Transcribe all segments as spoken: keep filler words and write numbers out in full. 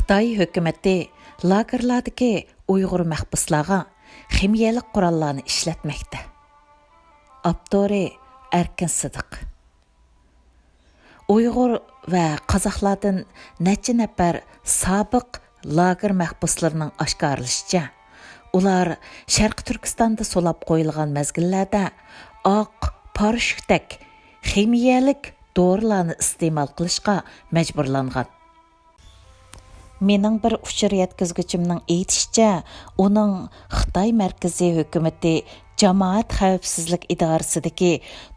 خىتاي ھۆكۈمىتى لاگېرلاردىكى ئۇيغۇر مەھبۇسلارغا خىمىيەلىك قوراللارنى ئىشلەتمەكتە. ئاپتورى: ئەركىن سىدىق. ئۇيغۇر ۋە قازاقلاردىن نەچچە نەپەر سابىق لاگېر مەھبۇسلىرىنىڭ ئاشكارىلىشىچە، ئۇلار شەرقىي تۈركىستاندا سولاپ قويۇلغان مەزگىللەردە ئاق پاراشوكتەك خىمىيەلىك دورىلارنى ئىستېمال قىلىشقا مەجبۇرلانغان. مېنىڭ بىر ئۇچۇر يەتكۈزگۈچىمنىڭ ئېيتىشىچە، ئۇنىڭ خىتاي مەركىزىي ھۆكۈمىتى جامائەت خەۋپسىزلىك ئىدارىسىدىكى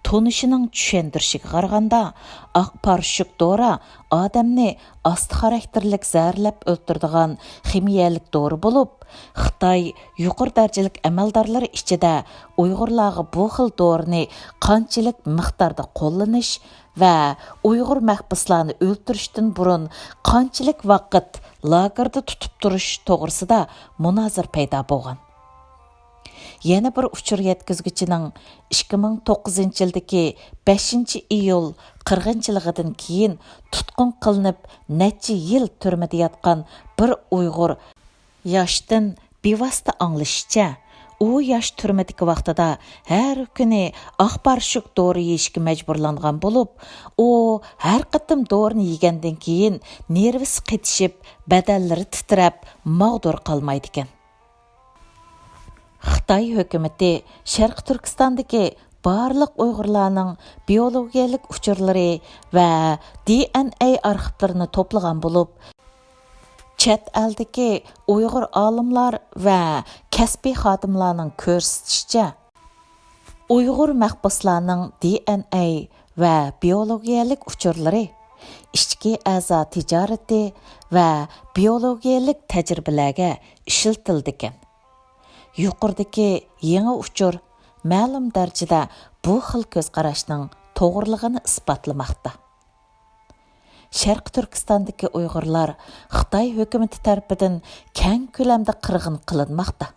تونۇشىنىڭ چۈشەندۈرۈشىگە قارىغاندا، ئاق پاراشوك دورا ئادەمنى ئاستا خاراكتېرلىك زەھەرلەپ ئۆلتۈرىدىغان خىمىيەلىك دورا بولۇپ، خىتاي يۇقىرى دەرىجىلىك ئەمەلدارلىرى ئىچىدە ئۇيغۇرلارغا بۇ خىل دورىنى قانچىلىك مىقداردا قوللىنىش ۋە ئۇيغۇر مەھبۇسلارنى ئۆلتۈرۈشتىن بۇرۇن قانچىلىك ۋاقىت لاگېردا تۇتۇپ تۇرۇش توغرىسىدا مۇنازىرە پەيدا بولغان. يەنە بىر ئۇچۇر يەتكۈزگۈچىنىڭ ئىككى مىڭ توققۇزىنچى يىلدىكى بەشىنچى ئىيۇل قىرغىنچىلىقىدىن كېيىن تۇتقۇن قىلىنىپ، نەچچە يىل تۈرمىدە ياتقان بىر ئۇيغۇر ياشتىن بىۋاسىتە ئاڭلىشىچە، ئۇ ياش تۈرمىدىكى ۋاقتىدا ھەر كۈنى ئاق پاراشوك دورا يېيىشكە مەجبۇرلانغان بولۇپ، ئۇ ھەر قېتىم دورىنى يېگەندىن كېيىن نېرۋىسى قېتىشىپ، بەدەنلىرى تىترەپ، ماغدۇر قالمايدىكەن. خىتاي ھۆكۈمىتى شەرقىي تۈركىستاندىكى بارلىق ئۇيغۇرلارنىڭ بىيولوگىيەلىك ئۇچۇرلىرى ۋە دى ئېن ئەي ئارخىپلىرىنى توپلىغان بولۇپ، چەت ئەلدىكى ئۇيغۇر ئالىملار ۋە كەسپىي خادىملارنىڭ كۆرسىتىشىچە، ئۇيغۇر مەھبۇسلارنىڭ دى ئېن ئەي ۋە بىيولوگىيەلىك ئۇچۇرلىرى ئىچكى ئەزا تىجارىتى ۋە بىيولوگىيەلىك تەجرىبىلەرگە ئىشلىتىلىدىكەن. يۇقىرىدىكى يېڭى ئۇچۇر مەلۇم دەرىجىدە بۇ خىل كۆز قاراشنىڭ توغرىلىقىنى ئىسپاتلىماقتا. شەرقىي تۈركىستاندىكى ئۇيغۇرلار خىتاي ھۆكۈمىتى تەرىپىدىن كەڭ كۆلەمدە قىرغىن قىلىنماقتا.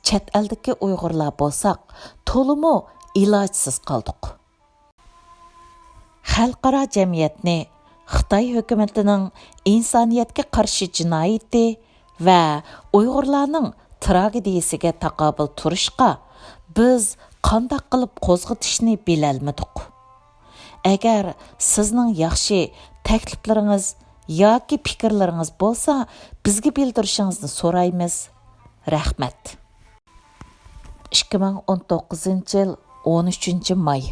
چەت ئەلدىكى ئۇيغۇرلار بولساق تولىمۇ ئىلاجسىز قالدۇق. خەلقئارا جەمئىيەتنى خىتاي ھۆكۈمىتىنىڭ ئىنسانىيەتكە قارشى جىنايىتى ۋە ئۇيغۇرلارنىڭ تراگېدىيىسىگە تاقابىل تۇرۇشقا بىز قانداق قىلىپ قوزغىتىشنى بىلەلمىدۇق. ئەگەر سىزنىڭ ياخشى تەكلىپلىرىڭىز ياكى پىكىرلىرىڭىز بولسا، بىزگە بىلدۈرۈشىڭىزنى سورايمىز. رەھمەت. ئىككى مىڭ ئون توققۇزىنچى يىل ئون ئۈچىنچى ماي.